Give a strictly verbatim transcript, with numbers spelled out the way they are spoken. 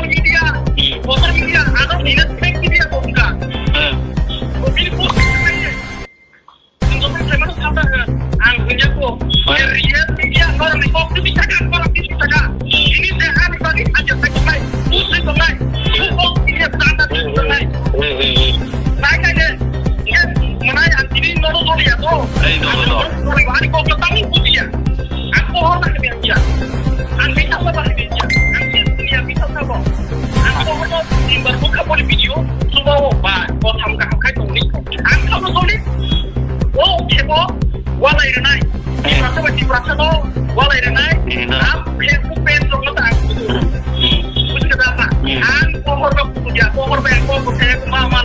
Kotor media, kotor media, ano nina fake media ko buka. Ko bini post ko kaiye. Ang joto khaimano sakha, ang hwnjakgo, real media norokni kok twi sakha, norok twi sakha. Ini se ani bagwi hajak sakha, buji tongnai, bu kok ini jana twi tongnai. Nai nai ne, ye, mwnai ang tini nono doliya to. Ei, no, no, no. Ang nono doliya, ani kok tangni bujiya. Ang pohor na kene ya. Ang bisa sa ba kene ya. Ang bisa sa ba. Ang pohor na timbar buka poli video. Suba o ba, ko tham ka khai tongni. Ang tham tongni. O, kebo, walai rwnai. Tiprasa bai Tiprasa no walai rwnai. Am Facebook page rok no ta ang bujo. Bujo da ma. Ang pohor no bujo, pohor bai ang pohor kaya ma ma